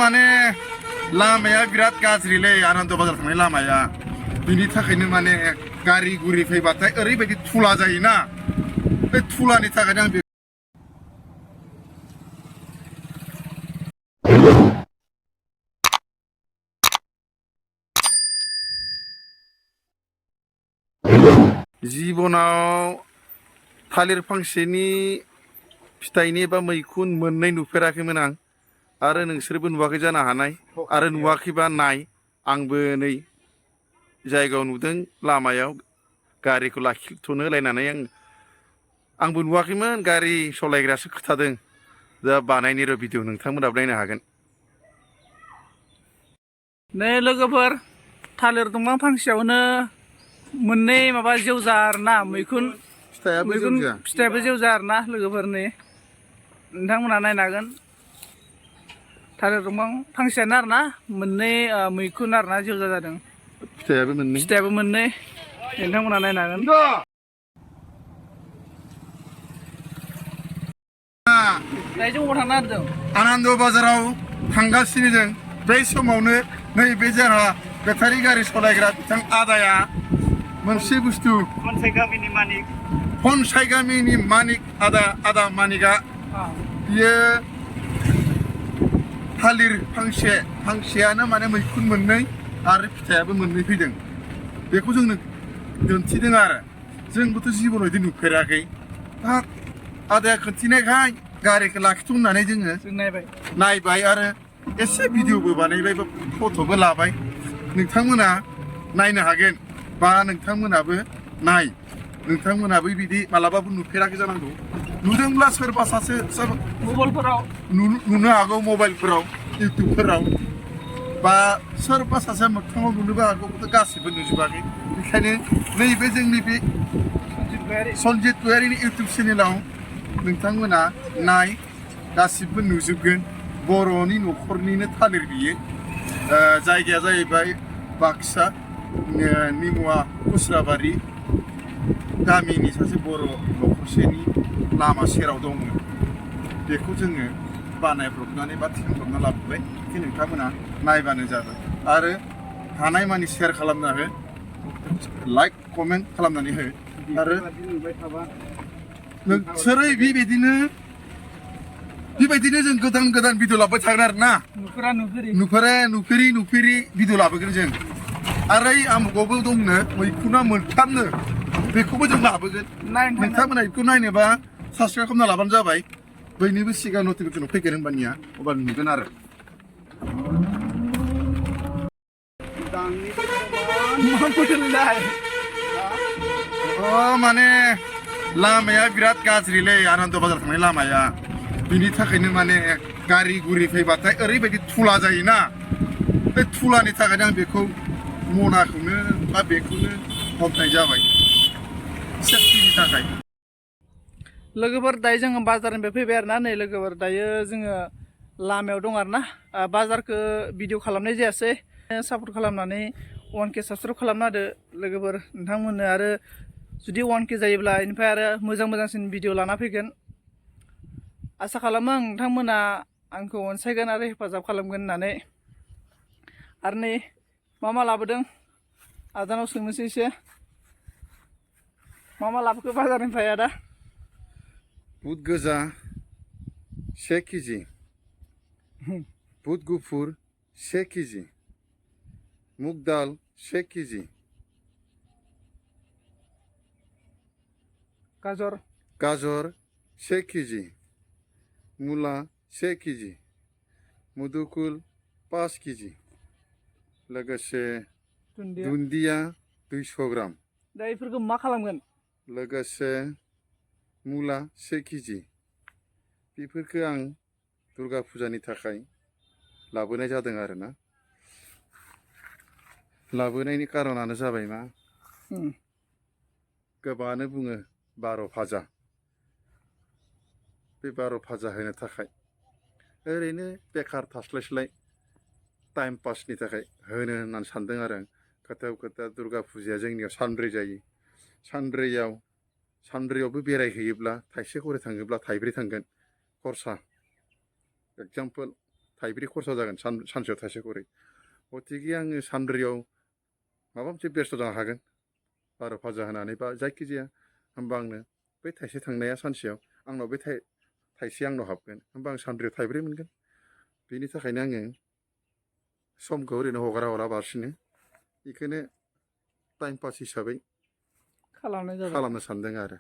माने लामाया बिराद गाज्रिलै आनन्द बाजार थांनाय लामाया बिनि थाखायनो माने गारि गुरि फैबाथाय ओरैबायदि थुला जायोना बे थुलानि थाखायनो आं जिबनाव थालिर फांसेनि फिथाइनि एबा मैखुन मोननै नुफेराखैमोन आं आरो नोंसोरबो नुवाखै जानो हानाय आरो नुवाखैबा नाय आंबो नै जायगायाव नुदों लामायाव गारिखौ लाखिथ'नो होलायनानै आंबो नुवाखैमोन गारि सालायग्रायासो खोथादों दा बानायनि र' भिडिअ नोंथांमोनाबो नायनो हागोन। नै लोगोफोर थालिर दंफां फांसेयावनो मोननै माबा जेवजा आरोना मैखुन फिथाइयाबो जेवजा आरोना लोगोफोर नै नोंथांमोना नायनो हागोन थालिर दंफां फांसेयानो आरोना मोननै मैखुन आरोना जेवजा जादों फिथाइयाबो मोननै नोंथांमोना नायनो हागोन। दायो जों थांनो नागिरदों आनन्द बाजाराव थांगासिनो जों बे समावनो नैबे जोंहा बेटारि गारि सालायग्रा बिथां आदाया मोनसे बुस्थु फनसाय गामिनि मानिक आदा मानिकआ बियो थालिर फांसेयानो माने मैखुन मोननै आरो फिथाइयाबो मोननै फैदों बेखौ जोंनो दिन्थिदों आरो जोंबोथ' जिबनाव बिदि नुफेराखै दा आदाया खोन्थिनायखाय गारिखौ लाखिथ' होननानै जोङो नायबाय आरो एसे भिडिअबो बानायबाय बा फट'बो लाबाय नोंथांमोना नायनो हागोन बा नोंथांमोनाबो नोंथांमोनाबो बिदि मालाबाबो नुफेराखै जानांगौ नुदोंब्ला सोरबा सासे मबाइलफोराव नुनो हागौ मबाइलफोराव इउटुबफोराव बा सोरबा सासे मोगथाङाव नुनोबो हागौ गासिबो नुजोबाखै बेखायनो नैबे जोंनि बे सनजितगयारिनि इउटुब चेनेलाव नोंथांमोना गासिबो नुजोबगोन बर'नि न'खरनिनो थालिर बियो जायगाया जाहैबाय बाक्सा निमुवा खुस्राबारि गामिनि सासे बर' न'खरसेनि लामा सेराव दङ बेखौ जोङो बानायब्रबनानै बा थिखांब्रबना लाबोबाय कि नोंथांमोना नायबानो जाबाय आरो हानायमानि शेयार खालामना हो लाइक कमेन्ट खालामनानै हो आरो नोंसोरो बेबायदिनो जों गोदान भिडिअ लाबोबाय थागोन आरो ना नुफेरि भिडिअ लाबोगोन जों आरो आमुगावबो दंनो मैखुना मोनथामनो बेखौबो जों लाबोगोन नोंथांमोना बेखौ नायनोबा साबसक्राइब खालामना लाबानो जाबाय बयनिबो सिगां नटिफिकेसन फैगोन होनबानिया अब्ला नुगोन आरो माने लामाया बिराद गाज्रिलै आनन्द बाजार थांनाय लामाया बिनि थाखायनो माने गारि गुरि फैबाथाय ओरैबायदि थुला जायोना बे थुलानि थाखायनो आं बेखौ मनाखौनो बा बेखौनो हमनाय जाबाय सेफटिनि थाखाय। लोगोफोर दायो जोङो बाजारनिफ्राय फैबाय आरोना नै लोगोफोर दायो जोङो लामायाव दं आरोना बाजारखौ भिडिअ खालामनाय जायासै सापर्ट खालामनानै 1K साबसक्राइब खालामना होदो लोगोफोर नोंथांमोननो आरो जुदि 1K जायोब्ला बेनिफ्राय आरो मोजांसिन भिडिअ लाना फैगोन आसा खालामो आं नोंथांमोना आंखौ अनसायगोन आरो हेफाजाब खालामगोन होननानै आरो नै मा लाबोदों आदानाव सोंनोसै एसे मा लाबोखो बाजारनिफ्राय आदा? बुद गोजा 1 केजि बुद गुफुर 1 केजि मुग दाल 1 केजि गाजर 1 केजि मुला 1 केजि मुदुफुल 5 केजि लोगोसे दुन्दिया 200 ग्राम दा बेफोरखौ मा खालामगोन लोगोसे मुला 1 केजि बेफोरखौ आं दुर्गा फुजानि थाखाय लाबोनाय जादों आरोना लाबोनायनि कारनानो जाबाय मा गोबाङानो बुङो 12 भाजा बे 12 भाजा होनो थाखाय ओरैनो बेखार थास्लायस्लाय टाइम पासनि थाखाय होनो होननानै सानदों आरो आं खोथा दुर्गा फुजाया जोंनियाव सानब्रै जायो सानब्रैयावबो बेरायहैयोब्ला थाइसे खरि थाङोब्ला थाइब्रै थांगोन खरसा एगजामपोल थाइब्रै खरसा जागोन सानसेयाव थाइसे खरि गतिके आङो सानब्रैयाव माबा मोनसे बेस्थ' जानो हागोन 12 भाजा होनानै बा जायखिजाया होमबा आंनो बै थाइसे थांनाया सानसेयाव आंनाव बे थाइसे आंनाव हाबगोन होमबा आं सानब्रैयाव थाइब्रै मोनगोन बेनि थाखायनो आङो समखौ ओरैनो हगारालाबासिनो बेखौनो टाइम पास हिसाबै खालामनाय जाबाय खालामनो सानदों आरो